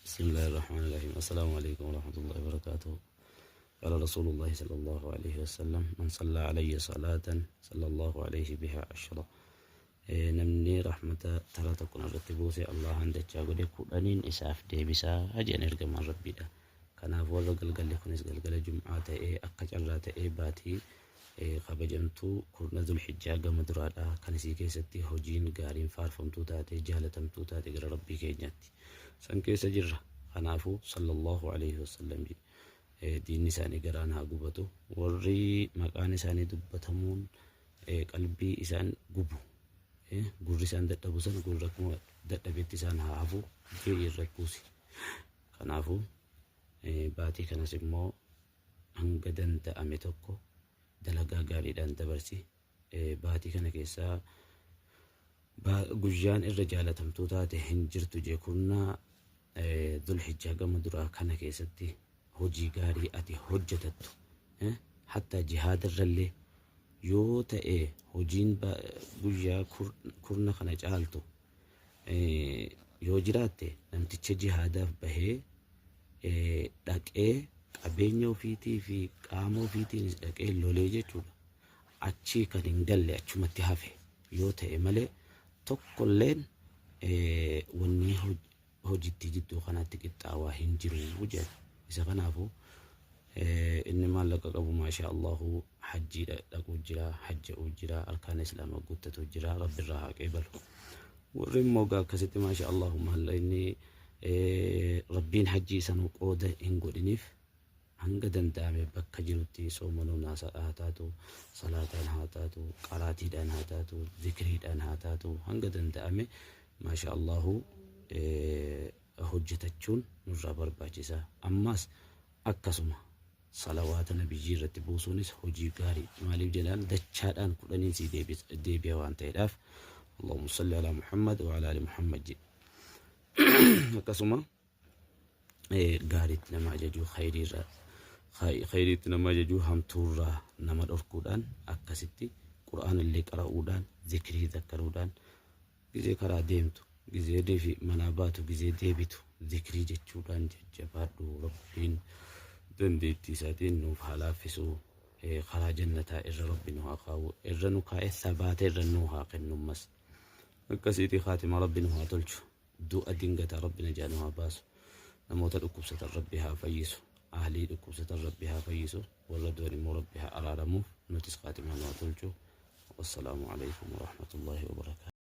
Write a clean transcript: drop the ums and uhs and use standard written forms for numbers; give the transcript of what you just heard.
Bismillahir Rahmanir Rahim. Assalaamu alaikum warahmatullahi wabarakatuh. Qaala Rasuulullahi sallallahu alaihi wasallam man salla alayya salaatan sallallahu alaihi biha ashra. Namni rahmata tara tokko narratti buuse Allahan dachaa godhe kudhaniin isaaf deebisaa jedhan ergamaan Rabbiidha. Kanaaf warra galgalli kunis galgala Jum'aa ta'ee akka carraa ta'ee baatii kabajamtuu kurna Zulhijjaa gama duraadha kan isii keessatti hojiin gaariin faarfamtuu taate jaalatamtuu taate gara Rabbii keenyaatti. San keessa jirra. Kanaafuu sallallahu alaihi wasallam diinni isaanii garaan haa gubatu. Warri maqaan isaanii dubbatamuun qalbii isaan gubu gurri isaan dadhabu san gurra akkuma dadhabetti isaan haa hafu je'ii irra buusi. Kanaafuu baatii kanas immoo hanga danda'ame tokko dalagaa gaariidhaan dabarsi. Baatii kana keessaa guyyaan irra jaalatamtuu taate hin jirtu jee kurnaa Dhulhijjaa gama duraa kana keessatti hojii gaarii ati hojjetattu hattaa jihaada irrallee yoo ta'e hojiin guyyaa kurna kana caaltu yoo jiraatte namticha jihaadaaf bahee dhaqee qabeenya ofiitii fi qaama ofiitiinis dhaqee lolee jechuudha. Achii kan hin galle achumatti hafe yoo ta'e malee tokkolleen wanni hojittii jidduu kanaatti qixxaawaa hin jiru jedha. Isa kanaafuu inni maallaqa qabu maashaa Allahu hajjii dhaquu jira, hajja'uu jira, arkaana islaamaa guuttatuu jira, rabbi irraa haa qeebalu. Warri immoo gaa akkasitti maashaa Allahu maallaqni rabbiin hajjii sanuu qooda hin godhiniif hanga danda'ame bakka jirutti soomanuun haa taatu, salaataan haa taatu, qaraatiidhaan haa taatu, zikriidhaan haa taatu, hanga danda'ame maashaa Allahu hojjetachuun nurraa barbaachisa. Ammas akkasuma salawaata nabiyyii irratti buusuunis hojii gaarii maaliif jedhaan dachaadhaan kudhaniin sii deebi'a waan ta'eedhaaf Allahumma salli ala Muhammad wa ala ali Muhammad jedhe. Akkasuma gaariitti nama ajajuu khayriirraa khayriitti nama ajajuu hamtuurraa nama dhorkuudhaan akkasitti qur'aana illee qara'uudhaan zikrii zakkaruudhaan gizee karaa deemtu gizee fi manaa baatu gizee deebitu zikrii jechuudhaan jajjabaadhu rabbiin dandeettii isaatiin nuuf haa laaffisu karaa jannataa irra rabbi nu haa kaa'u irra nu kaa'e sabaata irra nu haa kennummas akkasiitii kaatima rabbi nu haa tolchu Du'a dingataa Rabbi najaa nu haa baasu. Namoota dhukkubsatan Rabbi haa fayyisu. Ahlii dhukkubsatan Rabbi haa fayyisu. Warra du'an immoo Rabbi haa araaramuuf. Nutis khaatimaa nu haa tolchu. Wassalaamu alaikum warahmatullaahi wabarakaatu.